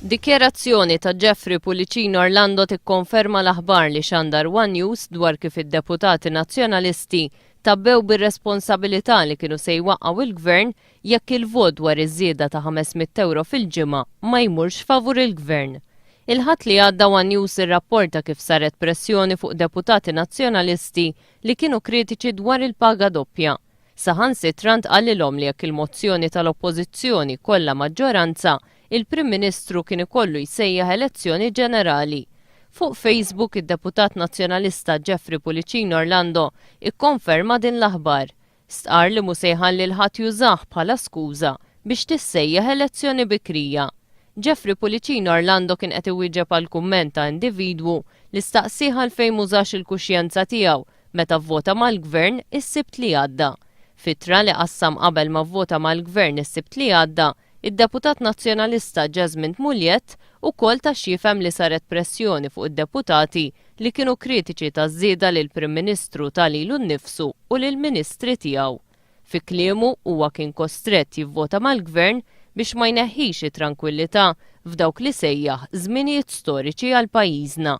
Dikjarazzjoni ta' Jeffrey Pullicino Orlando tikkonferma l-aħbar li xandar One News dwar kif id-deputati Nazzjonalisti tgħabbew bir-responsabilità li kienu se jwaqqgħu il-Gvern jekk il-vot dwar iż-żieda ta' 500 ewro fil-ġimgħa ma jmurx favur il-Gvern. Il-Ħadd li għadda One News irrapporta kif saret pressjoni fuq deputati Nazzjonalisti li kienu kritiċi dwar il-paga doppja. Saħansitra ntqalilhom li jekk il-mozzjoni tal-Oppożizzjoni jkollha maġġoranza, il-Prim Ministru kien ikollu jsejjaħ elezzjoni ġenerali. Fuq Facebook id-deputat Nazzjonalista Jeffrey Pullicino Orlando ikkonferma din l-aħbar. Stqarr li mhu se jħalli 'l ħadd jużah bħala skuża biex tissejjaħ elezzjoni bikrija. Jeffrey Pullicino Orlando kien qed iwieġeb għal kumment ta' individwu li staqsieh għalfejn m'użax il-kuxjenza tiegħu meta vvota mal-Gvern is-Sibt li għadda. F'ittra li qassam qabel ma vvota mal-Gvern is-Sibt li għadda, id-deputat Nazzjonalista Jesmond Mugliett ukoll ta x'jifhem li saret pressjoni fuq id-deputati li kienu kritiċi taż-żieda li l-Prim Ministru ta lilu nnifsu u lill-Ministri tiegħu. Fi kliemu, huwa kien kostrett jivvota mal-Gvern biex ma jneħħix it-trankwillità f'dawk li sejjaħ żminijiet storiċi għal pajjiżna.